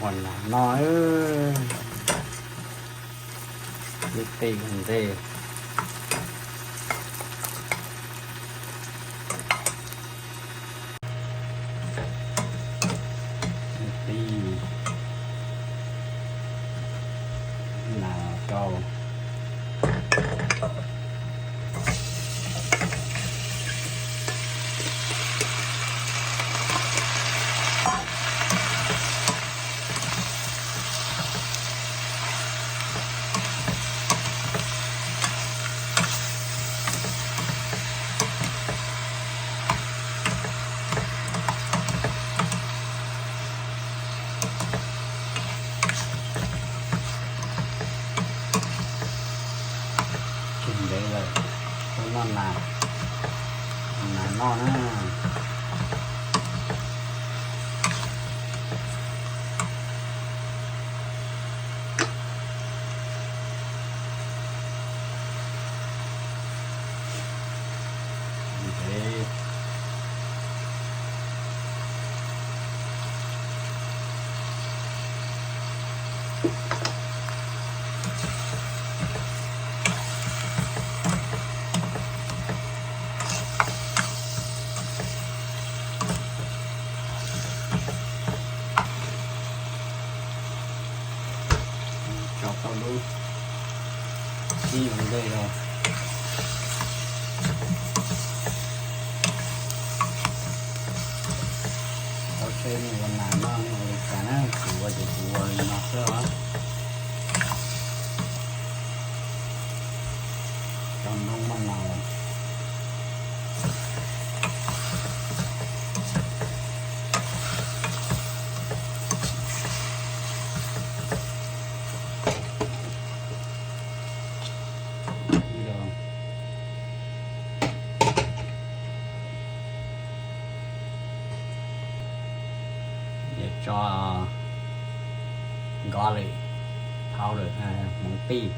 Ua nas no, ib teg ntej, tib nas rau. Tsis ntev lawm, tau noj nas, nas noj na. Ntev. Tso tau lub tib ua ntej rau. Tau seb nej ua nas noj nej ua li cas na, kuv ua ces kuv ua li no xwb os. Tso noob maj no lawm. Tso garlic powder, hmoov tij.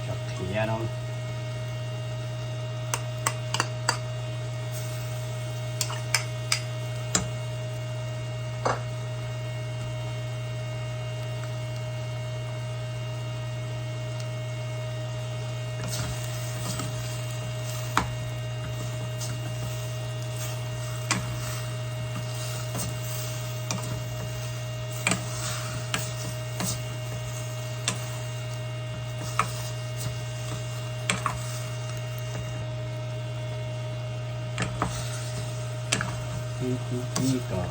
Tso qhiav no. Ib, ib, ib kom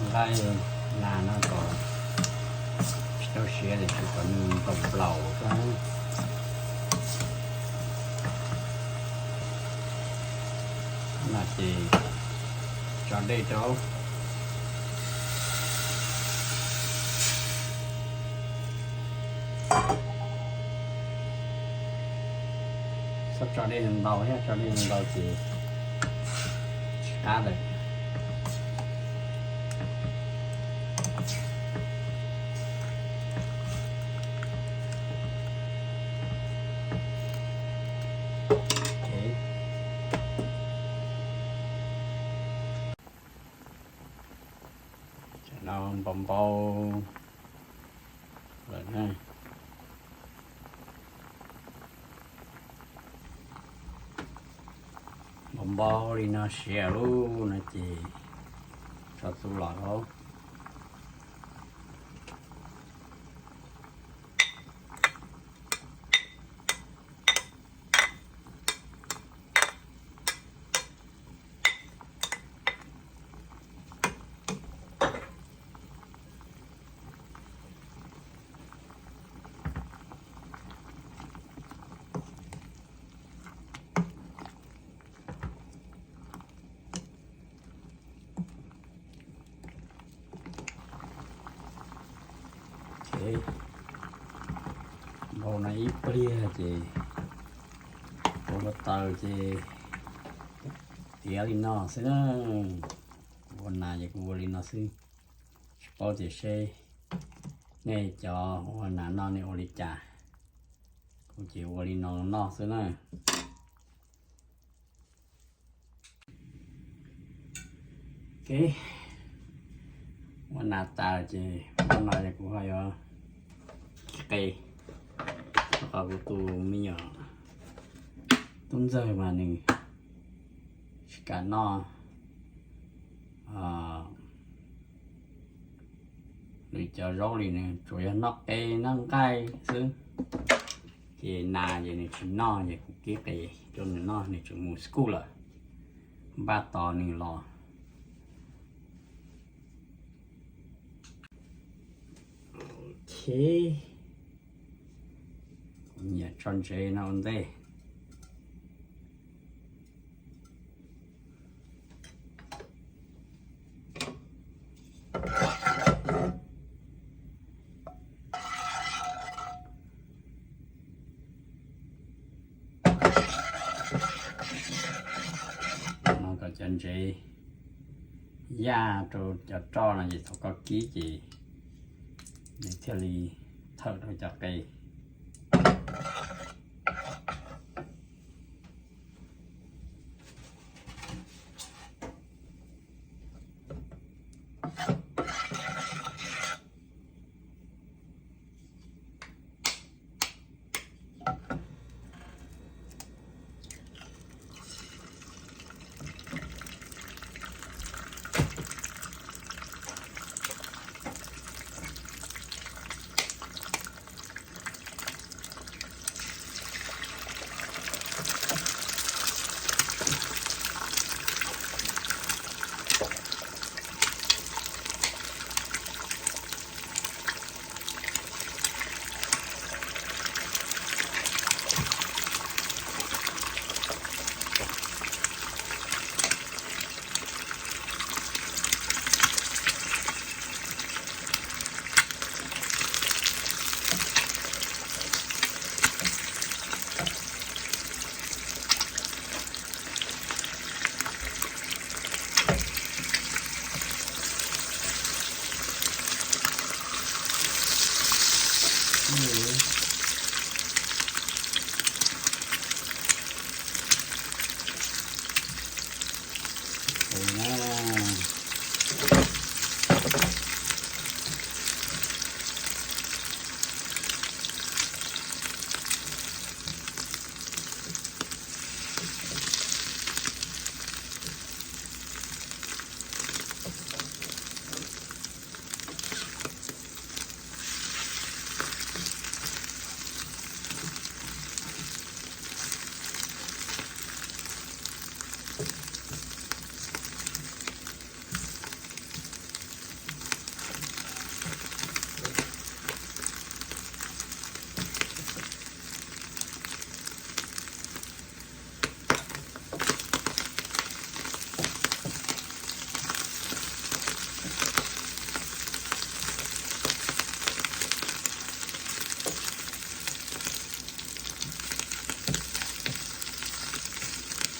nqaij nas no kom tsis tau siav, tiam sis kom nws nplaum nplaum xwb. No ces tso dej rau. Txhob tso dej ntau thiab, tso dej ntau ces tsis qab lawm. Tam no npau npau lawm na. Npau npau li no siav lawm no ces tso txuj lom lauj. Npau no ib pliag ces ua ko taw ces tiav li no xwb na. Kuv ua nas ces kuv ua li no xwb, tsis paub tias seb nej cov ua nas noj nej ua li cas. Kuv ces ua li no noj xwb na. Ok, ua nas tas ces hnub no ces kuv ho yuav qe, rau qhov kuv tus me nyuam tub ntxawg mas nws tsis kam noj nws cov zaub li, nws tsuas yog noj qe noj nqaij xwb. Ces nas ces nws tsis noj ces kuv kib qe rau nws noj, nws tseem mus school lawm, npaj tos nws los. Ok, kuv nyiam tso ntsev no ua ntej. No kom cov ntsev yaj rau cov roj no ces thaum koj kib ces nws thiaj li thawm rau cov qe.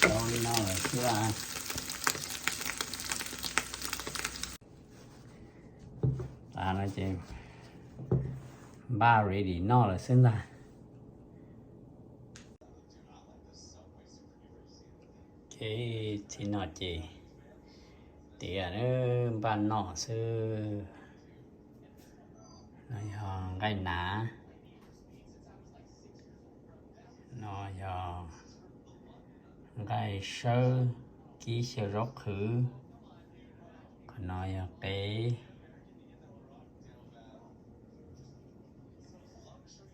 Tau li no lawm xwb. Tas no ces npaj ready noj lawm xwb ntag. Ces txij no ces tiav npaj noj xwb. No yog nqaij nav, no yog nqaij sawb kib xyaw zaub qhwv, qhov no yog qe,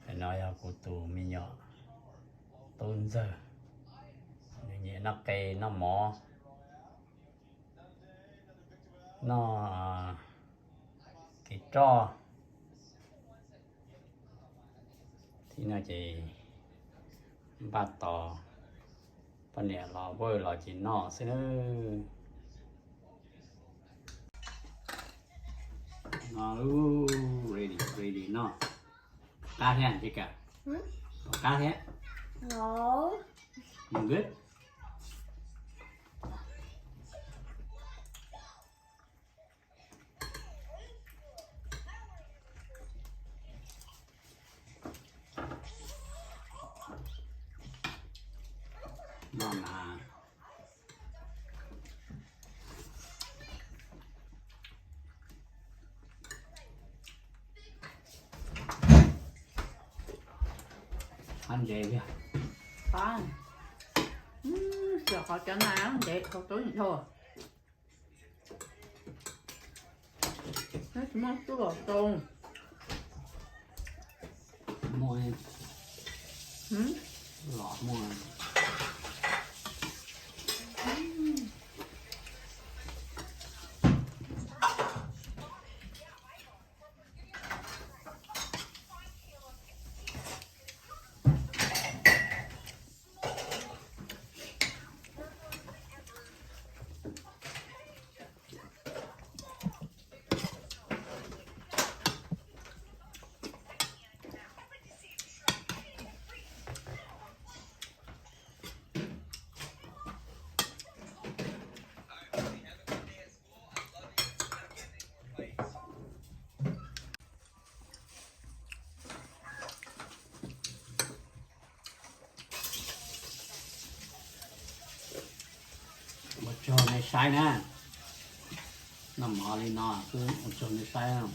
qhov no yog kuv tus me nyuam tub ntxawg, nws nyiam noj qe noj mov, noj kev roj. Txij no ces npaj tos poj niam los vaj los ces noj xwb nawb. No lub ready, ready noj. Qab thiab Jessica, qab thiab. Good. No na. Qab ntev tiag. Qab. Xyov qhov cov na ntev dhau tub dhau. Tsis muaj tub los tau. Muaj, los muaj. Ua tsaug nej saib na. Noj mov li no xwb ua tsaug nej saib.